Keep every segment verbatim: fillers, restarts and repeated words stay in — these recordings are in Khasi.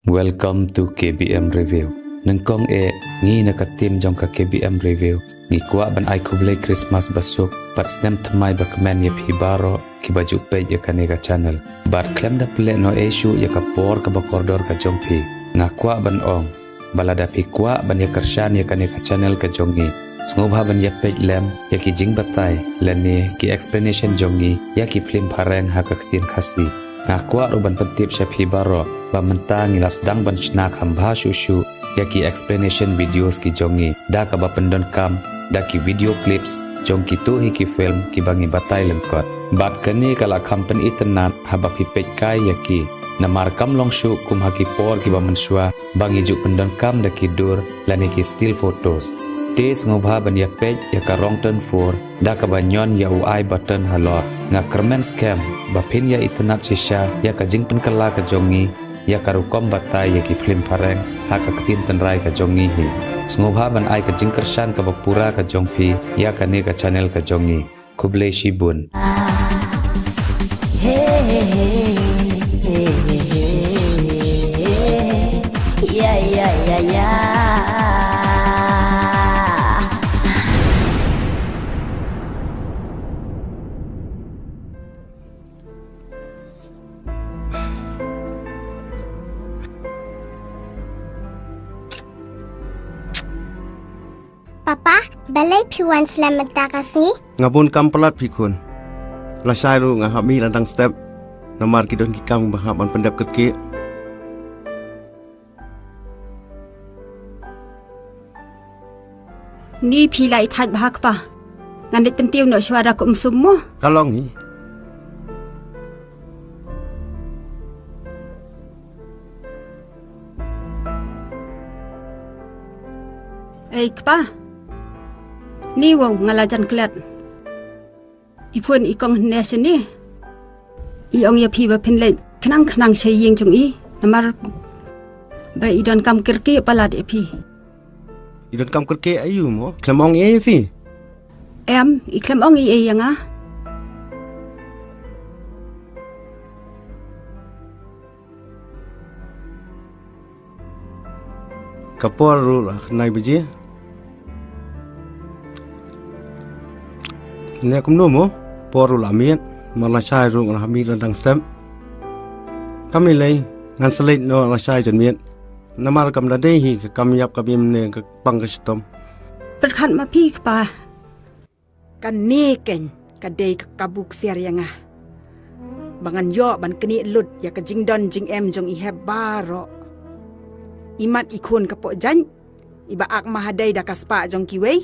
Welcome to K B M Review. Nyngkong eh, ngi na ka team jong ka K B M Review ngi kwah ban ai khublei Christmas basuk bad snem thymmai ba kmen ïa phi baroh kiba ju peit ïa kane ka channel. Bad khlem da pynleh noh ei shuh ïa ka por kaba kordor ka jong phi, nga kwah ban ong ba lada phi kwah ban ïa kyrshan ïa kane ka channel ka jong ngi, sngewbha ban ïa peit lem ïa ki jingbatai lane ki explanation jong ngi ïa ki phlim phareng ha ka ktien Khasi. Nga kwah ruh ban pyntip sha phi baroh ba mynta ngi la sdang ban shna kham bha shuh shuh ïa ki explanation videos ki jong ngi da kaba pyndonkam da ki video clips jong kito hi ki film kiba ngi batai lyngkot. Bad kane ka la kham pynitynnad haba phi peit kai ïa ki, namar kam long shuh kum ha ki por kiba mynshuwa ba ngi ju pyndonkam da ki dur lane ki still photos. Te sngewbha ban ïa peit ïa ka rong turn four da kaba ñion ïa u I button halor. Nga kyrmen skhem ba phin ïa itynnad shisha ïa ka jingpynkylla ka jong ngi ïa ka rukom batai ïa ki phlim phareng ha ka ktien tynrai ka jong ngi hi. Sngewbha ban ai ka jingkyrshan kaba pura ka jong phi ïa kane ka channel ka jong ngi. Khublei shibun. Papa, balei phi wan slem mynta ka sngi? Nga bun kam palat phi khun. Lashai ruh nga hap mih la dang step. Namar ki don ki kam ba hap ban pyndep kyrkieh. Ni phi la ithait bha kpa. Ngan dei pyntiew noh shuwa da ka um sum mo. Ka long hi. Ei kpa. Ni wong nga la jan klet. I phone i kong hynne shane. I ong ïa phi ba phin leit khnang khnang sha ïing jong i. Namar ba i don kam kyrkieh palat ïa phi. I don kam kyrkieh aïu mo? Khlem ong ei ïa phi. Em, i khlem ong ei ïa nga. Ka por ruh la khyndai baje. Ne kumno mo? Por ruh la miet, ma lashai ruh nga la hap mih la dang step. Kam lei lei, ngan sa leit noh lashai jan miet. Namar kam da dei hi ka kam ïap ka bym ne ka pang ka shitom. Pyrkhat ma phi kpa. Kane keiñ ka dei ka kabu ksiar ïa nga ba ngan ïoh ban knieh lut ïa ka jingdon jingem jong i Hep baroh. I mat i khun ka poh jaiñ, iba ak mahadei da ka spah jong kiwei.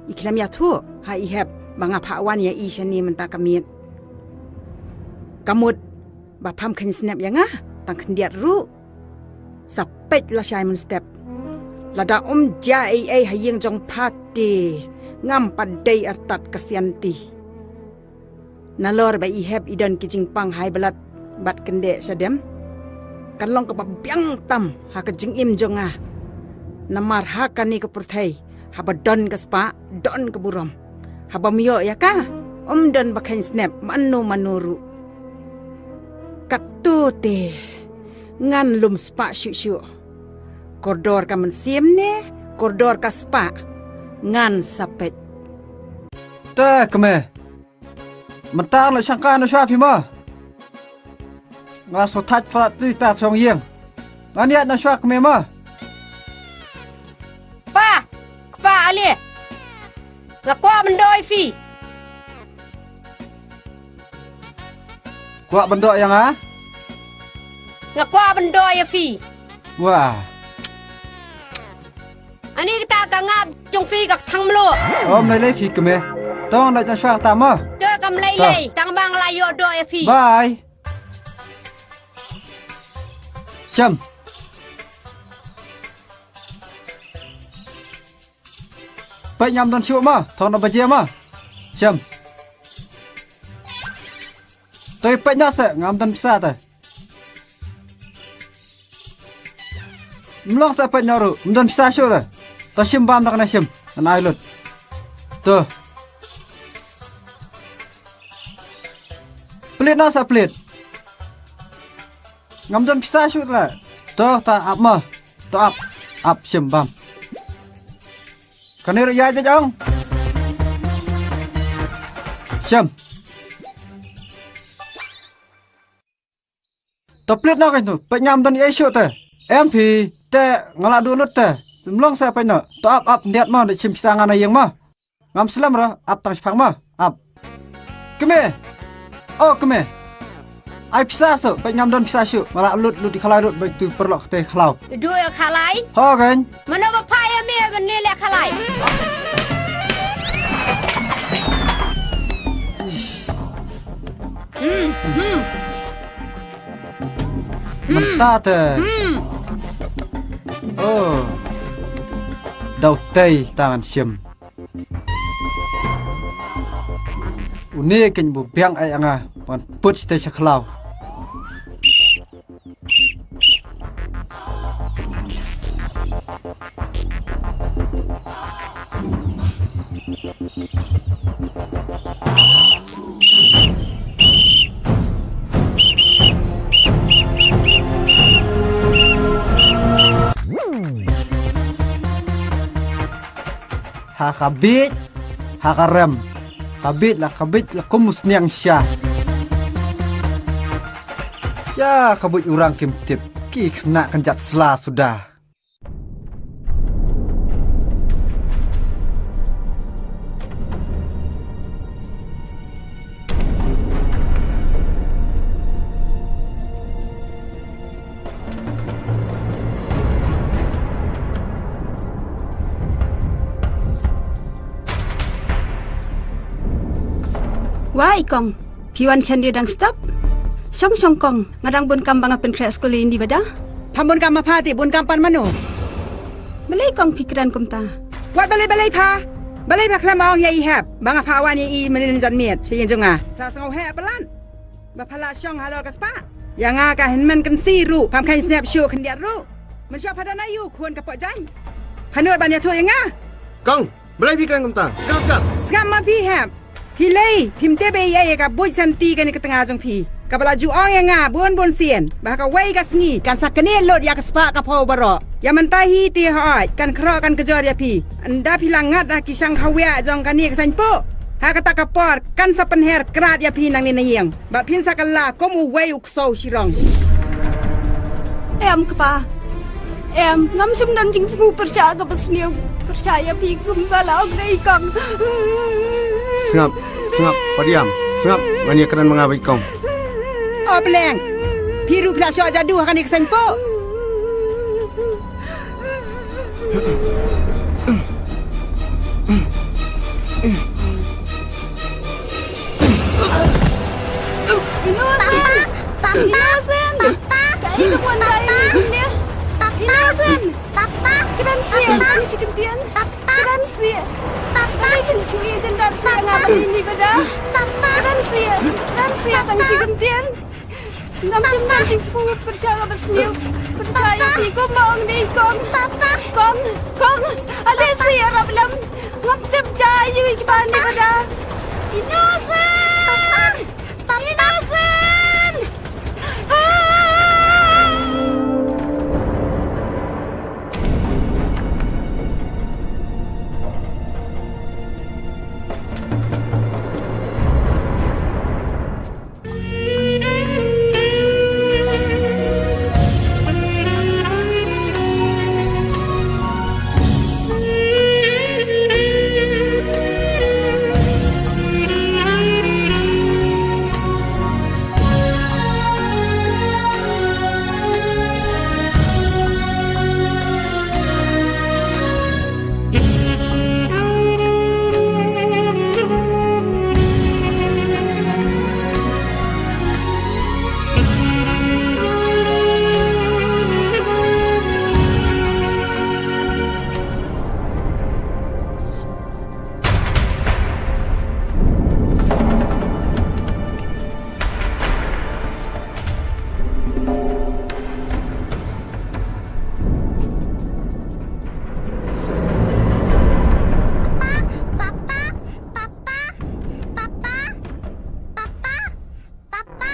I khlem ïathuh ha i Hep ba nga phah wan ïa i shane mynta ka miet. Ka mut ba pham kheiñ snep ïa nga, tang khyndiat ruh. Sa peit lashai mynstep. Lada um jia ei ei ha ïing jong pha te ngam pat dei artat ka sianti. Nalor ba i Hep i don ki jingpang hai blat bad kyndeh shadem, kan long kaba biang tam ha ka jingim jong nga. Namar ha kane ka pyrthei, haba don ka spah, don ka burom. Haba ym ïoh ïa ka, um don ba kheiñ snep mano mano ruh. Katto te ngan lum spah shuh shuh. Kordor ka mynsiem ne kordor ka spah, ngan sa peit. Te kmie, mynta la shangkha na shuwa phi mo? Nga shu thait phra tu ta shong ïing. Ngan ïaid na shuwa kmie mo. Pa, kpa ale. Nga kwah ban doh ïa phi. Kwah ban doh ïa nga? Nga kwah ban doh ïa phi. Wah. Ani kata ka ngap jong phi ka thang mluh. Om lei lei phi kmie. Tong na shuwa ta mo. Te kam lei lei, tang bang la ïoh doh ïa phi. Bye. Shem. Peit ngam don shuh ma, thong na baje ma. Shem. Toi peit na se ngam don pisa te. Mlong se peit na ru, ngam don pisa shuh te. To shim bam da kane shim, ngan ai lut. To. Plit na se plit. Ngam don pisa shuh la. To ta ap mo. To ap. Ap shim bam. Kane ruh ïaid beit ong. Shim. To plit noh kein to. Peit ngam don ei shuh te. Em phi. Te nga la duh lut te. Ym long sa peit noh. To ap ap ndiat mo da shim pisa nga na ïing mo. Ngam slem ruh, ap tang shipang mo, ap. Kmie. Oh, kmie. Ai pisa shuh, peit ngam don pisa shuh. Nga la lut, lut ïa khalai lut, beit tu paralok te khlaw. Duh ïa khalai? Ho, kein. Mano ba phah ïa me ban leh khalai? Hmm, hmm. Mynta te. Hmm. Oh. Dau tei tangan shim. Une kein bu biang ai anga ban put te sha khlaw. Ha ka bit, ha ka rem. Ka bit la, ka bit la kum u sniang sha. Ïa ka buit u rang kim tip, ki khynnah kynjat sla suda. Wai kong, phi wan shane dang stop? Shong shong kong, nga dang bun kam ba nga pynkhreh skul ïa ine i Bada. Pham bun kam ma pha te, bun kam pan mano? Balei kong phi kren kumta? Wat balei balei pha? Balei pha khlem ong ïa i hep ba nga phah wan ïa i mynnin janmiet sha ïing jong nga? Pha sngewheh palat ba pha la shong halor ka spah. Ïa nga ka hynmen kynsi ruh pham kheiñ sniap shuh khyndiat ruh. Mynshuwa pha don aïu khun ka pok jaiñ? Pha nud ban ïathuh ïa nga? Kong, balei phi kren kumta? Sngap jar. Sngap ma phi hep. Phi lei phim tip ei ei ïa ka buit shanti kane ka tnga jong phi, kaba la ju ong ïa nga bun bun sien ba ha kawei ka sngi kan sa knieh lut ïa ka spah ka phew baroh. Ïa mynta hi te hooid kan khroh kan kjor ïa phi. Ynda phi la ngat ha ki shang khawiah jong kane ka saiñpuh, ha kata ka por kan sa pynher krad ïa phi nangne na ïing. Bad phin sa kylla kum uwei u ksew shirong. Em kpa. Em, ngam shym don jingthmu pyrshah kaba sniew pyrshah ïa phi kumba la ong dei i kong. Sngap, sngap, padiam. Sngap, ngan ïakren ma nga bad i kong. O Bleng, phi ruh phi la shoh jadu ha kane ka saiñpuh. Innocent! Papa! Innocent! Papa! Kaei ka bun da ïa ini? Papa! Innocent! Papa! Kren seh, tang shi kyntien. Papa! Kren seh. Papa! Kren seh, jendar seh nga ini bada. Papa! Kren seh, kren seh, tang shi kyntien. Ngam shym don jingthmu pyrshah kaba sniew pyrshah ïa phi kumba ong dei i kong. Kong, kong, ale seh ïarap lem. Ngam tip jai ïa kiba ni bada. Innocent! Innocent! Ah! Papa, papa, papa, papa.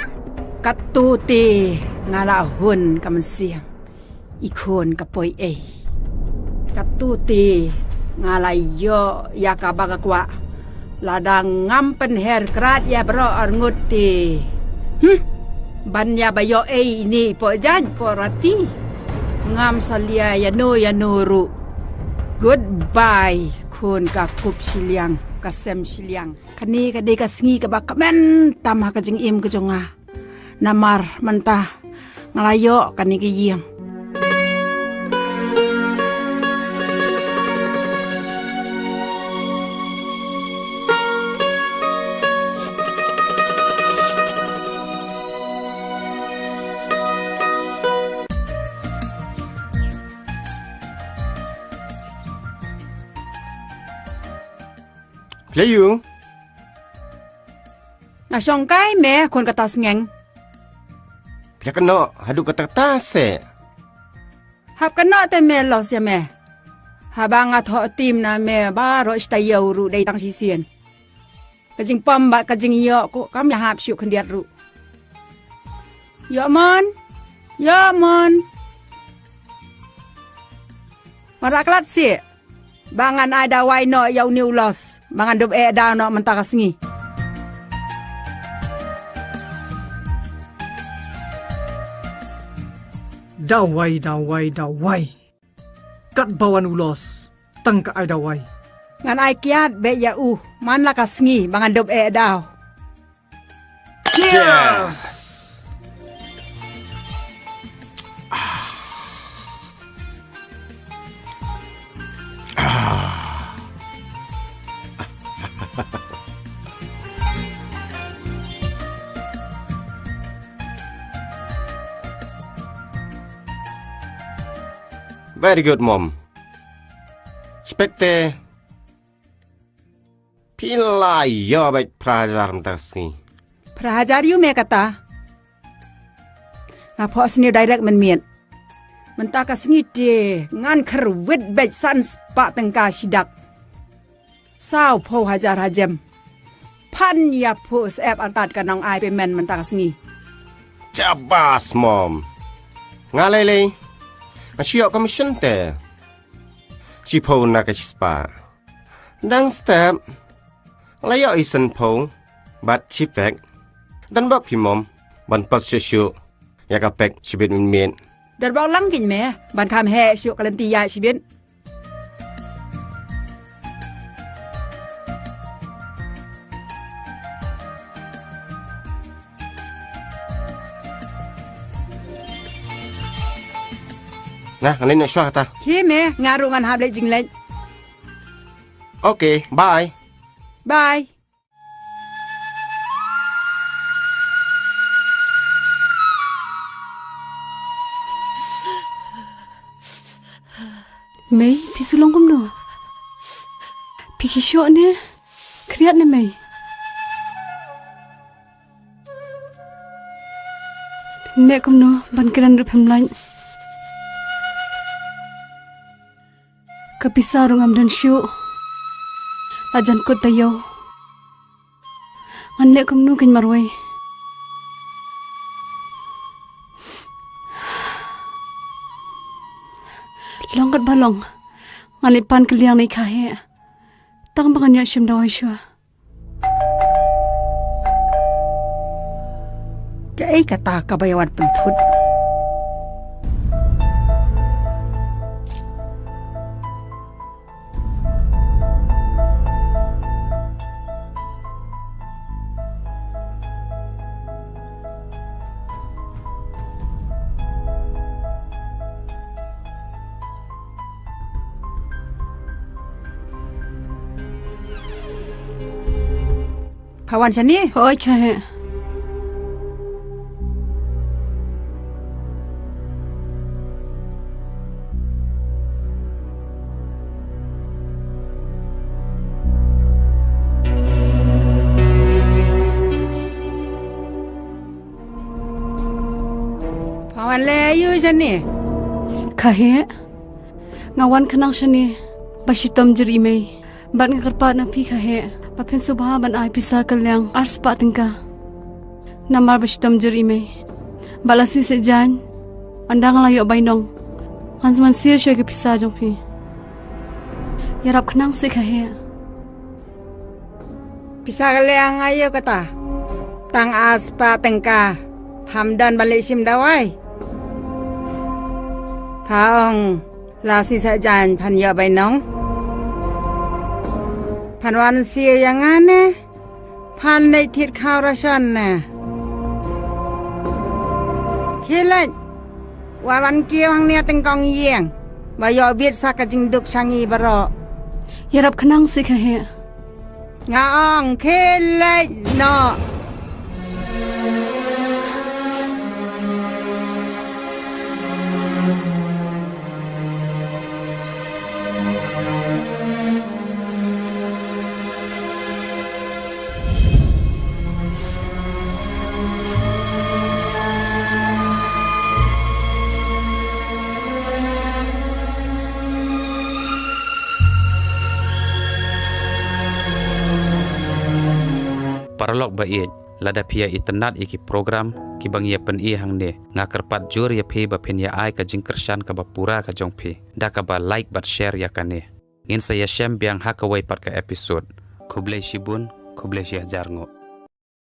Katto te nga la hun ka mynsiem. I khun ka poi ei. Katu te nga la ïoh ïa kaba nga kwah. Lada ngam pynher krat ïa baroh arngut te. Hmm. Ban ïa ba ïoh ei ine i poh jaiñ poh rati. Ngam salia ïano ïano ruh. Goodbye khun ka kup shiliang ka sem shiliang. Kane ka dei ka sngi kaba kmen tam ha ka jingim ka jong nga. Namar mynta nga la ïoh kane ka ïing. Phi la ïoh? Nga shong kai me khun kata sngeng. Phi la kynnoh haduh katta katta se. Hap kynnoh te me los ïa me. Haba nga thoh tim na me baroh shi taïew ruh dei tang shisien. Ka jingpom bad ka jingïoh ko kam ïahap shuh khyndiat ruh. Ïoh mon. Ïoh mon. Marah klat sih. Ba ngan ai dawai noh ïa une u los ba ngan dup eh daw noh mynta ka sngi. Dawai, dawai, dawai. Katba wan u los tang ka ai dawai. Ngan ai kiad beit ïa u man la ka sngi ba ngan dup eh daw. Cheers! Very good, Mom. Spek te. Phi la ïoh beit phra hajar mynta ka sngi. Phra hajar ïoh me kata. Nga phohsniew direct mynmiet. Mynta ka sngi te ngan kyrwit beit san spah tyngka shidak. Saw phew hajar hajem. Phan ïa phew sep artat ka nong ai payment mynta ka sngi. Shabas, Mom. Nga lei lei. Nga shu ïoh commission te. Shiphew na ka shispah. Dang step. La ïoh i san phew bad shi pek. Don bok phi, Mom ban pas shuh shuh ïa ka pek shibit mynmiet. Don bok lang kin me ban kham heh shuh ka lynti ïa shibit. Nga ngan leit noh shuwa kata. Khie me, nga ruh ngan hap leit jingleit. Okay, bye. Bye. Mei, phi shu long kumno? Phi ki shoh ne? Khriat ne mei? Phin leh kumno ban kren ruh phim lait. Ka pisa ruh ngam don shuh. La jan kut taïew. Ngan leh kumno kein marwei. Long katba long. Ngan leit pan kylliang na i Kha Heh. Tang ba ngan ïoh shim dawai shuwa. Kaei kata kaba ïa wan pynthut? Pha wan shane? Hooid, Kha Heh. Pha wan leh aïu shane? Kha Heh. Nga wan khnang shane ba shitom jur i mei. Bad nga kyrpad na phi Kha Heh ba phin sngewbha ban ai pisa kylliang ar spah tyngka. Namar ba shitom jur i mei. Bad lashai seh jaiñ, ynda nga la ïoh bainong, Phan wan siew sha ki pisa jong phi. Ïarap khnang sih ka heh. Pisa ka liang aïu kata? Tang ar spah tyngka. Pham don ban leit shim dawai. Pha ong la sngi Saitjaiñ phan ïoh bainong. Phan wan siew ïa nga ne? Phan leit thied khaw ration ne? Khie leit. Wat wan kiew hangne tyngkong ïing. Ba ïoh bit sa ka jingduk sha ngi baroh. Ïarap khnang sih ka heh. Nga ong khie leit noh. Paralok ba ïeit, lada phi ïa itynnad ïa ki program kiba ngi ïa pyni hangne, nga kyrpad jur ïa phi ba phin ïa ai ka jingkyrshan kaba pura ka jong phi da kaba like bad share ïa kane. Ngin sa ïashem biang ha kawei pat ka episode. Khublei shibun, khublei shihajar nguh.